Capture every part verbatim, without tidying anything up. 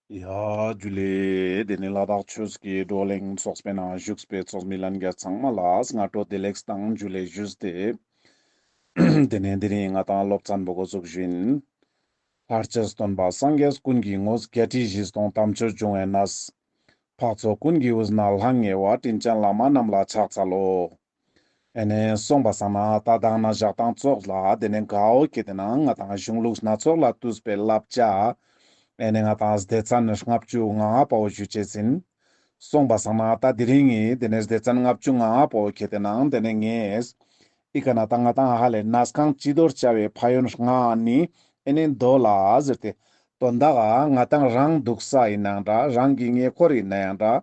ཡ་ཇུ་ལེ། དེ་ནས་ལ་དྭགས་ཆོས་ཀྱི་བགྲོ་གླེང་ཚོགས་པའི་ནང་བཞུགས་པའི་ཚོགས་མི་ལྷན་རྒྱས་ཚང་མ་ལ་སྔ་དྲོ་བདེ་ལེགས་དང་ཇུ་ལེ་ཞུས་ཏེ། དེ་ནས་དེ་རིང་ང་ཏང་སློབ་ཚན་པོ་འགོ་བཙུགས་ཞིན། ལྷར་བཅས་སྟོན་པ་སངས་རྒྱས་ཀུན་གྱི་ངོ་བོ། བརྒྱད་ཁྲི་བཞི་སྟོང་དམ་ཆོས་འབྱུང་བའི་གནས། འཕགས་ཚོགས་ཀུན་གྱི་དབུས་ན་ལྷང་ངེ་བ། དྲིན་ཅན་བླ་མ་རྣམས་ལ་ཕྱག་འཚལ་ལོ། ཨེ་ནེ་སོང་པ་སང་ན་ད་དང་ན་ཞག་དང་ཙོགས་ལ་དེ་ནེ་གའོ་ཁེ་ཏེ་ན་ང་ཏང་གཞུང་ལུགས་སྣ་ཚོགས་ལས་བཏུས་པའི་བསླབ་བྱ། ཨེ་ནེ་ང་ཏང་སྡེ་ཚན་ལྔ་བཅུ་ང་ལྔ་པོ་ཞུ་ཅེས་ཨིན། སོང་པ་སང་ན་ད་དེ་རིང་ངི་དེ་ནེ་སྡེ་ཚན་ལྔ་བཅུ་ང་ལྔ་པོ་ཁེ་ཏེ་ན་དེ་ནེ་ངས་ཨི་ཀ་ན་ད་ང་ཏང་ཧ་ལེ་གནས་ཁང་བྱི་དོར་བྱ་བའི་ཕན་ཡོན་ལྔ་ནི་ཨེ་ནེ་མདོ་ལ་ཟེར་ཏེ། དོན་དག་ག་ང་ཏང་རང་འདུག་ས་ཨིན་ནའང་འདྲ། རང་གི་ཉེ་འཁོར་ཨིན་ནའང་འདྲ།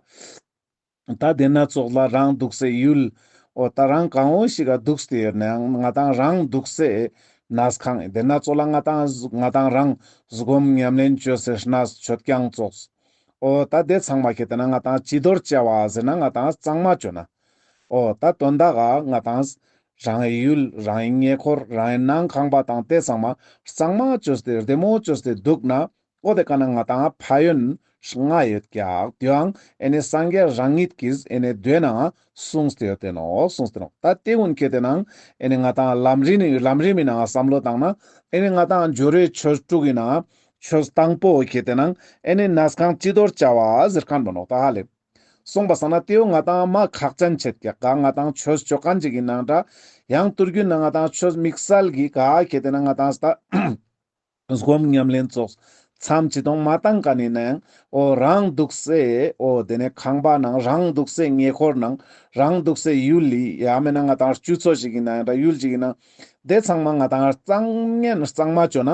ད་དེ་སྣ་ཚོགས་ལ་རང་འདུག་སའི་ཡུལ། འོ་ད་རང་གང་བོ་ཞིག་ག་འདུག་སྟེ་ཡོད་ནའང་ང་ཏང་རང་འདུག་སའི་གནས་ཁང་། དེ་སྣ་ཚོགས་ལ་ང་ཏང་ང་ཏང་རང་སྒོམ་ཉམས་ལེན་བཅོ་སའི་གནས་མཆོད་ཁང་ཙོགས། འོ་ད་དེ་ཚང་མ་ཁེ་ཏེ་ན་ང་ཏང་བྱི་དོར་བྱ་བ་ཟེར་ན་ང་ཏང་གཙང་མ་བཅོ་ན། འོ་ད་དོན་དག་ག་ང་ཏང་རང་ཡུལ་རང་ཉེ་འཁོར་རང་ནང་ཁང་པ་དང་དེ་ཚང་མ་གཙང་མ་བཅོས་ཏེ་བདེ་མོ་བཅོས་ཏེ་འདུག་ན། འོ་དེ་ཀ་ན་ང་ཏང་ཕན་ཡོན་ལྔ་ཡོད་ཀྱག། དེའང་ཨེ་ནེ་སངས་རྒྱས་རང་ཉིད་ཀྱིས་ཨེ་ནེ་མདོའི་ནང་གསུངས་ཏེ་ཡོད་དེ་ནོག། གསུངས་ཏེ་ནོག། ད་དེ་ཀུན་ཁེ་ཏེ་ན་ཨེ་ནེ་ང་ཏང་ལམ་རིམ་ནི་ལམ་རིམ་མི་ནང་བསམ་བློ་བཏང་ན་ཨེ་ནེ་ང་ཏང་སྦྱོར་བའི་ཆོས་དྲུག་གི་ནང་ཆོས་དང་པོ་ཁེ་ཏེ་ན་ཨེ་ནེ་གནས་ཁང་བྱི་དོར་བྱ་བ་ཟེར་ཁན་བོ་ནོག། ད་ཧ་ལེ། སོང་པ་སང་ན་དེའོ་ང་ཏང་མ་ཁག་ཅན་ཆེད་ཀྱག། ག་ང་ཏང་ཆོས་བཅོ་ཁན་ཅིག་ཨིན་ནའང་འདྲ། ཡང་ཏུར་རྒྱུན་ན་ང་ཏང་ཆོས་དམིགས་བསལ་གྱི་ག་ཁེ་ཏེ་ན་ང་ཏང་ད་སྒོམ་ཉམས་ལེན་ཙོགས་མཚམས་ཅི་ཏོང་མ་བཏང་ཀ་ནི་ནའང་འོ་རང་འདུག་སའི་འོ་དེ་ནེ་ཁང་པ་ནང་རང་འདུག་སའི་ཉེ་འཁོར་ནང་རང་འདུག་སའི་ཡུལ་ལི་ཡང་མེད་ན་ང་ཏང་སྤྱི་ཚོགས་ཤིག་ཨིན་ནའང་འདྲ་ཡུལ་ཅིག་ཨིན་ན་དེ་ཚང་མ་ང་ཏང་གཙང་ངེན་གཙང་མ་བཅོ་ན།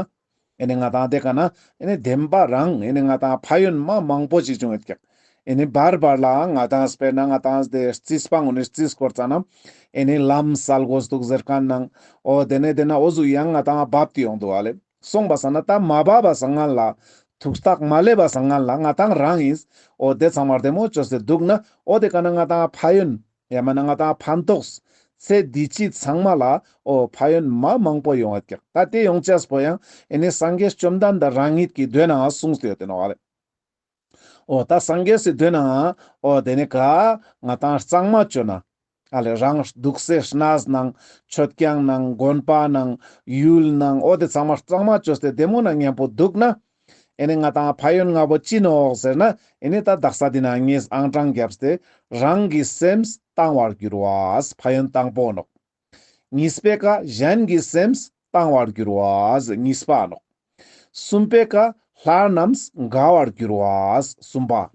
ཨེ་ནེ་ང་ཏང་དེ་ཀ་ན་ཨེ་ནེ་བདེན་པ་རང་ཨེ་ནེ་ང་ཏང་ཕན་ཡོན་མ་མང་པོ་ཅིག་བྱུང་ཡོད་ཀྱག། ཨེ་ནེ་བར་བར་ལ་ང་ཏང་དཔེར་ན་ང་ཏང་དེ་རྩིས་པ་ངོ་ནེ་རྩིས་སྐོར་ཙ་ན་ཨེ་ནེ་ལམ་སལ་གོས་འདུག་ཟེར་ཁན་ནང་འོ་དེ་ནེ་དེ་ན་འོ་ཟུག་ཡང་ང་ཏང་བབས་ཏེ་ཡོང་འདུག་ཨ་ལེ། སོང་པ་སང་ན་ད་མ་བབས་པ་སང་སྔན་ལ་ཐུགས་ཐག་མ་ལེབ་པ་སང་སྔན་ལ་ང་ཏང་རང་ཨིན། འོ་དེ་ཚང་མ་བདེ་མོ་བཅོས་ཏེ་འདུག་ན་འོ་དེ་ཀ་ན་ང་ཏང་ཕན་ཡོན། ཡང་མེད་ན་ང་ཏང་ཕན་ཐོགས་ཚེ་འདི་ཕྱི་ཚང་མ་ལ་འོ་ཕན་ཡོན་མ་མང་པོ་ཡོང་ཡོད་ཀྱག། ད་དེ་ཡོང་ཅེས་པོ་ཡང་ཨེ་ནེ་སངས་རྒྱས་བཅོམ་ལྡན་འདས་རང་ཉིད་ཀྱི་མདོའི་ནང་གསུངས་ཏེ་ཡོད་དེ་ནོག་ཨ་ལེ། འོ་ད་སངས་རྒྱས་སི་མདོའི་ནང་འོ་དེ་ནེ་ག་ང་ཏང་གཙང་མ་བཅོ་ན་ཨ་ལེ། རང་འདུག་སའི་གནས་ནང་མཆོད་ཁང་ནང་དགོན་པ་ནང་ཡུལ་ནང་འོ་དེ་ཚང་མ་གཙང་མ་བཅོས་ཏེ་བདེ་མོ་ནང་མཉམ་པོ་འདུག་ན། ཨེ་ནེ་ང་ཏང་ཕན་ཡོན་ལྔ་པོ་ཅི་ནོག་ཟེར་ན་ཨེ་ནེ་ད་དག་ས་འདི་ན་ངས་ཨང་གྲངས་བརྒྱབ་སྟེ་རང་གི་སེམས་དང་བར་འགྱུར་བ་ཕན་ཡོན་དང་པོ་ནོག། གཉིས་པའི་ཀ་གཞན་གྱི་སེམས་དང་བར་འགྱུར་བ་གཉིས་པ་ནོག། གསུམ་པའི་ཀ་ལྷ་རྣམས་དགའ་བར་འགྱུར་བ་གསུམ་པ།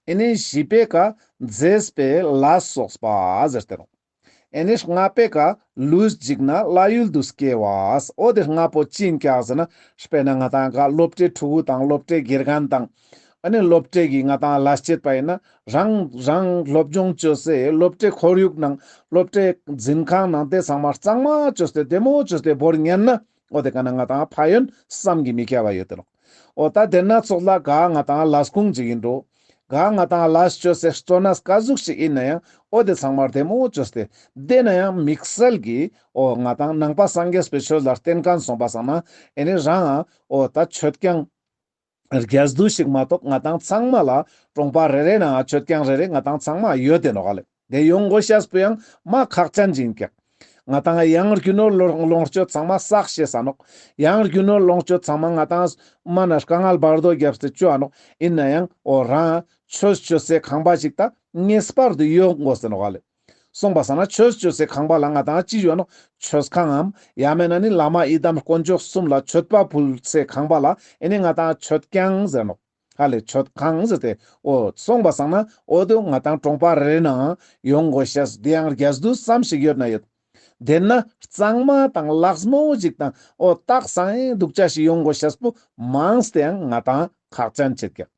ཨེ་ནེ་བཞི་པའི་ཀ་མཛེས་པའི་ལ་སོགས་པ་ཟེར་ཏེ་ནོག། ཨེ་ནེ་ལྔ་པའི་ཀ་ལུས་འཇིག་ན་ལྷ་ཡུལ་དུ་སྐྱེ་བ། འོ་དེ་ལྔ་པོ་ཅི་ཨིན་ཀྱག་ཟེར་ན་དཔེར་ན་ང་ཏང་ག་སློབ་གྲྭའི་ཕྲུ་གུ་དང་སློབ་གྲྭའི་དགེ་རྒན་དང་ཨ་ནེ་སློབ་གྲྭའི་གི་ང་ཏང་ལས་བྱེད་པ་ཨིན་ན་རང་རང་སློབ་སྦྱོང་བཅོས་སའི་སློབ་གྲྭའི་ཁོར་ཡུག་ནང་སློབ་གྲྭའི་འཛིན་ཁང་ནང་དེ་ཚང་མ་གཙང་མ་བཅོས་ཏེ་བདེ་མོ་བཅོས་ཏེ་བོར་ཉན་ན་འོ་དེ་ཀ་ན་ང་ཏང་ཕན་ཡོན་བསམ་གྱིས་མི་ཁྱབ་པ་ཡོད་དེ་ནོག། འོ་ད་དེ་སྣ་ཚོགས་ལ་ག་ང་ཏང་ལས་ཁུངས་ཅིག་ཨིན་འགྲོ། ག་ང་ཏང་ལས་བཅོས་སའི་གཙོ་གནས་ག་ཟུག་ཅིག་ཨིན་ནའང་འོ་དེ་ཚང་མ་བདེ་མོ་བཅོས་ཏེ་དེ་ནའང་དམིགས་བསལ་གྱི་འོ་ང་ཏང་ནང་པ་སངས་རྒྱས་པའི་ཆོས་ལ་བརྟེན་ཁན་སོང་པ་སང་ན་ཨེ་ནེ་རང་འོ་ད་མཆོད་ཁང་རྒྱས་བསྡུས་ཤིག་མ་གཏོགས་ང་ཏང་ཚང་མ་ལ་གྲོང་པ་རེ་རེ་ནང་མཆོད་ཁང་རེ་རེ་ང་ཏང་ཚང་མ་ཡོད་དེ་ནོག་ཨ་ལེ། དེ་ཡོང་དགོས་ཤེས་པོ་ཡང་མ་ཁག་ཅན་ཅིག་ཨིན་ཀྱག། ང་ཏང་ཡང་རྒྱུ་ནོར་ལོངས་སྤྱོད་ཚང་མ་བསགས་ཤེས་ས་ནོག། ཡང་རྒྱུ་ནོར་ལོངས་སྤྱོད་ཚང་མ་ང་ཏང་མ་ན་དཀའ་ངལ་བར་དོ་བརྒྱབ་སྟེ་བཅོ་ཨ་ནོག། ཨིན་ནའང་འོ་རང་ཆོས་བཅོ་སའི་ཁང་པ་ཅིག་ད་ངེས་པར་དུ་ཡོང་དགོས་ཟེར་ནོག་ཨ་ལེ། སོང་པ་སང་ན་ཆོས་བཅོ་སའི་ཁང་པ་ལ་ང་ཏང་ཅི་ཡོད་ནོག། མཆོད་ཁང་ངམ་ཡང་མེད་ན་ནི་བླ་མ་ཡི་དམ་དཀོན་མཆོག་གསུམ་ལ་མཆོད་པ་ཕུལ་སའི་ཁང་པ་ལ་ཨེ་ནེ་ང་ཏང་མཆོད་ཁང་ཟེར་ནོག། ཧ་ལེ་མཆོད་ཁང་ཟེར་ཏེ། འོ་སོང་པ་སང་ན་འོ་དེ་ང་ཏང་གྲོང་པ་རེ་རེ་ནང་ཡོང་དགོས་ཤེས་དེ་ཡང་རྒྱས་བསྡུས་ཙམ་ཞིག་ཡོད་ན་ཡོད། དེ་ན་གཙང་མ་དང་ལེགས་མོ་ཅིག་དང་འོ་ཏག་སང་འདུག་ཅེས་ཤིག་ཡོང་དགོས་ཤེས་པོ་མངས་ཏེ་ཡང་ང་ཏང་ཁག་ཅན་ཆེད་ཀྱག།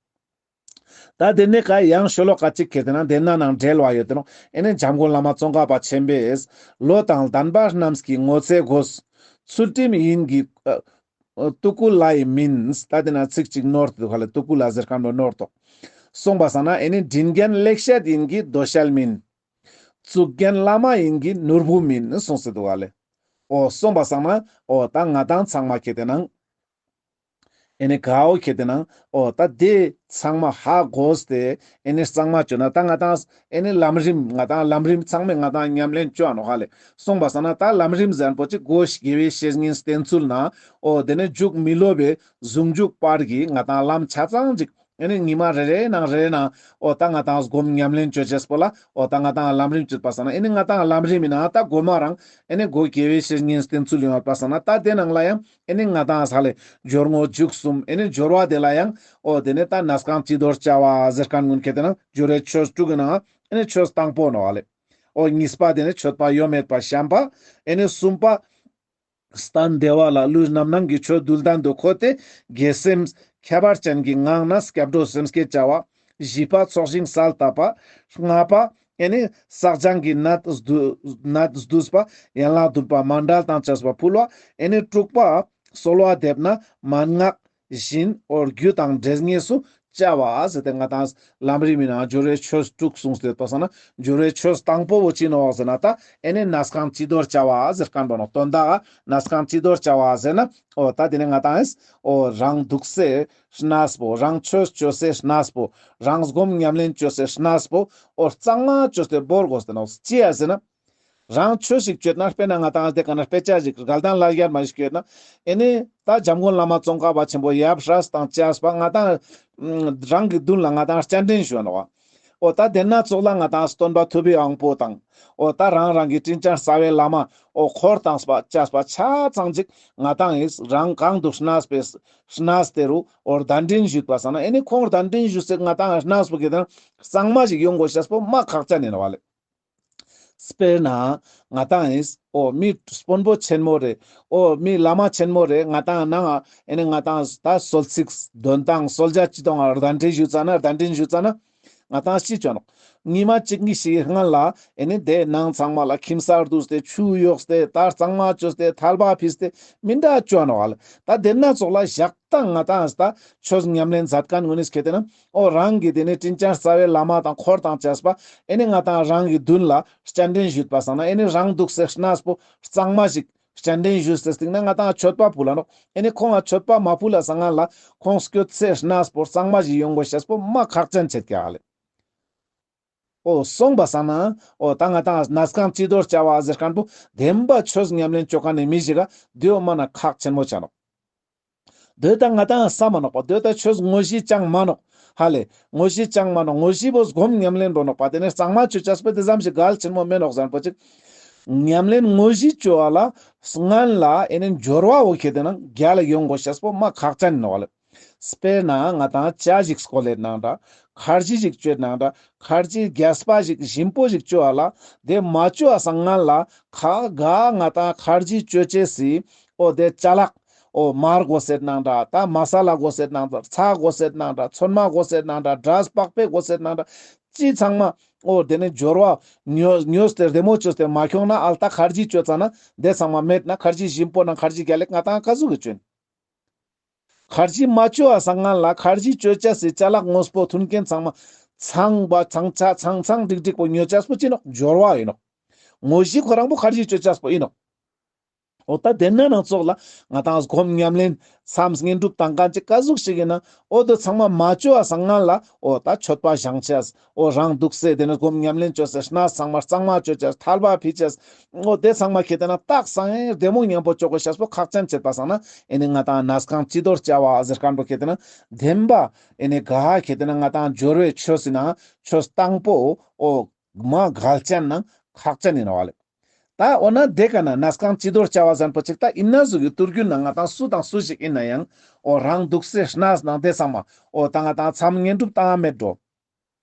ད་དེ་ནེ་ཀ་ཡང་ཤོ་ལོ་ཀ་ཅིག་ཁེ་ཏེ་ན་དེ་ན་ནང་འབྲེལ་བ་ཡོད་དེ་ནོག། ཨེ་ནེ་འཇམ་མགོན་བླ་མ་ཙོང་ཁ་པ་ཆེན་པོས་བློ་དང་ལྡན་པ་རྣམས་ཀྱི་ངོ་ཚའི་སྒོས་ཚུལ་ཁྲིམས་ཡིན་གྱི་ཨ་ཨ་ཏུ་ཀུ་ལའི་མིན། ད་དེ་ན་ཚིག་ཅིག་ནོར་འདུག་ཧ་ལེ། ཏུ་ཀུ་ལ་ཟེར་ཁན་བོ་ནོར་ཏོག། སོང་པ་སང་ན་ཨེ་ནེ་དྲིན་རྒྱན་ལེགས་བཤད་ཡིན་གྱི་དོ་ཤལ་མིན། གཙུག་རྒྱན་བླ་མ་ཡིན་གྱི་ནོར་བུ་མིན་གསུངས་ཏེ་འདུག་ཧ་ལེ། འོ་སོང་པ་སང་ན་འོ་ད་ང་ཏང་ཚང་མ་ཁེ་ཏེ་ན་ ཨེ་ནི་གའོ་ཁེ་ཏེ་ན་འོ་ད་དེ་ཚང་མ་ཧ་གོ་སྟེ་ཨེ་ནི་གཙང་མ་བཅོས་ན་ད་ང་ཏང་ཨེ་ནི་ལམ་རིམ་ང་ཏང་ལམ་རིམ་ཚང་མས་ང་ཏང་ཉམས་ལེན་བཅོ་འ་ནོག་ཧ་ལེ། སོང་པ་སང་ན་ད་ལམ་རིམ་ཟེར་མཁན་པོ་ཅིག་གོ་དགེ་བའི་བཤེས་གཉེན་བསྟེན་ཚུལ་ན་འོ་དེ་ནི་མཇུག་མི་སློབ་པའི་ཟུང་འཇུག་བར་གྱི་ང་ཏང་ལམ་ཆ་ཚང་ཅིག་ཨེ་ནི་ཉི་མ་རེ་རེ་ནང་རེ་རེ་ནང་འོ་ད་ང་ཏང་སྒོམ་ཉམས་ལེན་བཅོ་ཅེས་པོ་ལ་འོ་ད་ང་ཏང་ལམ་རིམ་བཅོས་པ་སང་ན་ཨེ་ནི་ང་ཏང་ལམ་རིམ་ཡིན་ན་ད་གོ་མ་རང་ཨེ་ནི་གོ་དགེ་བའི་བཤེས་གཉེན་བསྟེན་ཚུལ་ཡོང་བ་སང་ན་ད་དེ་ནང་ལ་ཡང་ཨེ་ནི་ང་ཏང་ཧ་ལེ་སྦྱོར་དངོས་མཇུག་གསུམ་ཨེ་ནི་སྦྱོར་བ་དེ་ལ་ཡང་འོ་དེ་ནི་ད་གནས་ཁང་ཅི་དོར་བྱ་བ་ཟེར་མཁན་ཀུན་ཁེ་ཏེ་ན་སྦྱོར་བའི་ཆོས་དྲུག་གི་ནང་ཨེ་ནི་ཆོས་དང་པོ་ནོག་ཧ་ལེ། འོ་གཉིས་པ་དེ་ནི་མཆོད་པ་གཡོ་མེད་པ་བཤམས་པ། ཨེ་ནི་གསུམ་པ། སྟན་བདེ་བ་ལ་ལུས་རྣམ་སྣང་གི་ཆོས་རྡུལ་ལྡན་དུ་འཁོད་དེ་དགེ་སེམས་ཁྱད་པར་ཅན་གྱི་ངང་ན་སྐྱབས་འགྲོ་སེམས་བསྐྱེད་བྱ་བ། བཞི་པ་ཚོགས་ཞིང་གསལ་བཏབ་པ། ལྔ་པ་ཨེ་ནི་བསགས་སྦྱང་གི་ནད་བསྡུ་ནད་བསྡུས་པ། ཡན་ལག་བདུན་པ་མཎྜལ་དང་བཅས་པ་ཕུལ་བ། ཨེ་ནི་དྲུག་པ་གསོལ་བ་འདེབས་ན་མན་ངག་བཞིན་འོ་རྒྱུ་དང་འབྲེལ་ངེས་སུ་བྱ་བ་ཟེར་ཏེ་ང་ཏང་ལམ་རིམ་ཡིན་ན་སྦྱོར་བའི་ཆོས་དྲུག་གསུངས་ཏེ་ཡོད་པ་སང་ན་སྦྱོར་བའི་ཆོས་དང་པོ་བོ་ཅི་ནོག་ཟེར་ན་ད་ཨེ་ནི་གནས་ཁང་ཅི་དོར་བྱ་བ་ཟེར་མཁན་པོ་ནོག་དོན་དག་གནས་ཁང་ཅི་དོར་བྱ་བ་ཟེར་ན་འོ་ད་དེ་ནི་ང་ཏང་ཨེ་འོ་རང་འདུག་སའི་གནས་པོ་རང་ཆོས་བཅོ་སའི་གནས་པོ་རང་སྒོམ་ཉམས་ལེན་བཅོ་སའི་གནས་པོ་འོ་གཙང་མ་བཅོས་ཏེ་བོར་དགོས་ཟེར་ནོག་ཅི་ཡ་ཟེར་ན། རང་ཆོས་ཤིག་བཅོས་ན་དཔེར་ན་ང་ཏང་དེ་ག་ན་དཔེ་ཆ་ཞིག་དགའ་ལྡན་ལྷ་བརྒྱ་མ་ཞིག་བཅོས་ན་ཨེ་ནི་ད་འཇམ་མགོན་བླ་མ་ཙོང་ཁ་པ་ཆེན་པོ་ཡབ་སྲས་དང་བཅས་པ་ང་ཏང་རང་གི་མདུན་ལ་ང་ཏང་སྤྱན་འདྲེན་ཞུ་ནོག་འོ་ད་དེ་ན་ཙོགས་ལ་ང་ཏང་སྟོན་པ་ཐུབ་པའི་དབང་པོ་དང་འོ་ད་རང་རང་གི་དྲིན་ཅན་རྩ་བའི་བླ་མ་འོ་འཁོར་དང་བཅས་པ་ཆ་ཚང་ཅིག་ང་ཏང་ཨེ་རང་གང་དུ་གནས་པའི་གནས་དེ་རུ་འོ་གདན་འདྲེན་ཞུས་པ་སང་ན་ཨེ་ནི་ཁོང་གདན་འདྲེན་ཞུས་སའི་ང་ཏང་གནས་པོ་གི་དང་གཙང་མ་ཞིག་ཡོང་དགོས་ཤེས་པོ་མ་ཁག་ཅན་ཡིན་ནོག་ཧ་ལེ། དཔེར་ན་ང་ཏང་ཨིན་འོ་མི་དཔོན་པོ་ཆེན་མོ་རེ་འོ་མི་བླ་མ་ཆེན་མོ་རེ་ང་ཏང་ནང་ཨེ་ནི་ང་ཏང་ད་གསོལ་ཚིགས་འདོན་སྟངས་གསོལ་ཇ་ཅི་གཏོང་ང་གདན་འདྲེན་ཞུ་ཙ་ན་གདན་འདྲེན་ཞུ་ཙ་ན་ང་ཏང་ཅི་བཅོ་ནོག་ཉི་མ་གཅིག་གཉིས་ཤིག་སྔན་ལ་ཨེ་ནི་དེ་ནང་ཚང་མ་ལ་ཁྱིམ་གསར་བསྡུས་ཏེ་ཆུ་གཡོགས་ཏེ་ད་གཙང་མ་བཅོས་ཏེ་ཐལ་བ་ཕིས་ཏེ་མི་འདྲ་བཅོ་ནོག་ཧ་ལེ། ད་དེ་ན་ཙོགས་ལ་ཞག་ད་ང་ཏང་ད་ཆོས་ཉམས་ལེན་མཛད་མཁན་ངོ་ནི་ཁེ་ཏེ་ན་འོ་རང་གི་དེ་ནི་དྲིན་ཅན་རྩ་བའི་བླ་མ་དང་འཁོར་དང་བཅས་པ་ཨེ་ནི་ང་ཏང་རང་གི་མདུན་ལ་སྤྱན་འདྲེན་ཞུས་པ་སང་ན་ཨེ་ནི་རང་འདུག་སའི་གནས་པོ་གཙང་མ་ཞིག་སྤྱན་འདྲེན་ཞུས་ཏེ་སྟིང་ན་ང་ཏང་མཆོད་པ་ཕུལ་ལ་ནོག་ཨེ་ནི་ཁོང་ང་མཆོད་པ་མ་ཕུལ་ལ་སང་ང་ལ་ཁོང་སྐྱོད་སའི་གནས་པོ་གཙང་མ་ཞིག་ཡོང་དགོས་ཤེས་པོ་མ་ཁག་ཅན་ཆེད་ཀྱག་ཧ་ལེ། འོ་སོང་པ་སང་ན་འོ་ད་ང་ཏང་གནས་ཁང་ཅི་དོར་བྱ་བ་ཟེར་མཁན་པོ་བདེན་པ་ཆོས་ཉམས་ལེན་བཅོ་མཁན་ནི་མི་ཞིག་ག་དེའོ་མ་ན་ཁག་ཆེན་མོ་ཆ་ནོག་དེ་ད་ང་ཏང་ས་མ་ནོག་པ་དེ་ད་ཆོས་དངོས་གཞི་ཅང་མ་ནོག་ཧ་ལེ། དངོས་གཞི་ཅང་མ་ནོག་དངོས་གཞི་བོ་སྒོམ་ཉམས་ལེན་པོ་ནོག་པ་དེ་ནས་གཙང་མ་བཅོ་ཅེས་པོ་དེ་ཙམ་ཞིག་གལ་ཆེན་མོ་མེད་ནོག་ཟེར་པོ་ཅིག་ཉམས་ལེན་དངོས་གཞི་བཅོ་བ་ལ་སྔན་ལ་ཨེ་ནི་སྦྱོར་བ་འོ་ཁེ་ཏེ་ན་རྒྱལ་ལ་ཡོང་དགོས་ཤེས་པོ་མ་ཁག་ཅན་ནོག་ལེ། དཔེར་ན་ང་ཏང་ཇ་ཞིག་སྐོལ་ལེ་ནང་འདྲ། ཁར་ཇི་ཞིག་བཅོས་ནང་འདྲ། ཁར་ཇི་རྒྱས་པ་ཞིག་ཞིམ་པོ་ཞིག་བཅོ་བ་ལ་དེ་མ་བཅོ་བ་སང་སྔན་ལ་ཁ་ག་ང་ཏང་ཁར་ཇི་བཅོ་ཅེས་སི་འོ་དེ་ཅ་ལག་འོ་མར་དགོས་སེད་ནང་འདྲ། ད་མ་ས་ལ་དགོས་སེད་ནང་འདྲ། ཚྭ་དགོས་སེད་ནང་འདྲ། ཚོད་མ་དགོས་སེད་ནང་འདྲ། འབྲས་པགས་པའི་དགོས་སེད་ནང་འདྲ། ཅི་ཚང་མ་འོ་དེ་ནི་སྦྱོར་བ་ཉོས་ཉོས་ཏེ་བདེ་མོ་བཅོས་ཏེ་མ་ཁྱོང་ན་ཨལ་ད་ཁར་ཇི་བཅོ་ཙ་ན་དེ་ཚང་མ་མེད་ན་ཁར་ཇི་ཞིམ་པོ་ནང་ཁར་ཇི་རྒྱལ་ལེགས་ང་ཏང་ག་ཟུག་གི་བཅོ་ཨིན། ཁར་ཇི་མ་བཅོ་བ་སང་སྔན་ལ་ཁར་ཇི་བཅོ་ཅེས་སི་ཅ་ལག་དངོས་པོ་མཐུན་རྐྱེན་ཚང་མ་ཚང་བ་ཚང་ཆ་ཚང་ཚང་འགྲིག་འགྲིག་པོ་ཉོ་ཅེས་པོ་ཅི་ནོག་སྦྱོར་བ་ཨིན་ནོག་དངོས་གཞི་ཁོ་རང་པོ་ཁར་ཇི་བཅོ་ཅེས་པོ་ཨིན་ནོག་འོ་ད་དེ་ན་ནང་ཙོགས་ལ་ང་ཏང་སྒོམ་ཉམས་ལེན་མཚམས་བསྙེན་སྒྲུབ་བཏང་མཁན་ཅིག་ག་ཟུག་ཞིག་ཨིན་ན་འོ་དེ་ཚང་མ་མ་བཅོ་བ་སང་སྔན་ལ་འོ་ད་མཆོད་པ་བཞེངས་ཅེས། འོ་རང་འདུག་སའི་དེ་ནི་སྒོམ་ཉམས་ལེན་བཅོ་སའི་གནས་ཚང་མ་གཙང་མ་བཅོ་ཅེས། ཐལ་བ་ཕི་ཅེས། འོ་དེ་ཚང་མ་ཁེ་ཏེ་ན་ཏག་སང་བདེ་མོ་མཉམ་པོ་བཅོ་དགོས་ཤེས་པོ་ཁག་ཅན་ཆེད་པ་སང་ན་ཨེ་ནི་ང་ཏང་གནས་ཁང་ཅི་དོར་བྱ་བ་ཟེར་མཁན་པོ་ཁེ་ཏེ་ན་བདེན་པ་ཨེ་ནི་ག་ཁེ་ཏེ་ན་ང་ཏང་སྦྱོར་བའི་ཆོས་ཟེར་ན་ཆོས་དང་པོ་འོ་མ་གལ་ཅན་ན་ཁག་ཅན་ཨིན་ནོག་ལེ། ད་འོ་ན་དེ་ཀ་ན་གནས་ཁང་ཅི་དོར་བྱ་བ་ཟེར་མཁན་པོ་ཅིག་ད་ཨིན་ན་ཟུག་གི་དུས་རྒྱུན་ན་ང་ཏང་སུ་དང་སུ་ཞིག་ཨིན་ན་ཡང་འོ་རང་འདུག་སའི་གནས་ནང་དེ་ཚང་མ་འོ་ད་ང་ཏང་མཚམས་བསྙེན་སྒྲུབ་བཏང་ང་མེད་འགྲོ།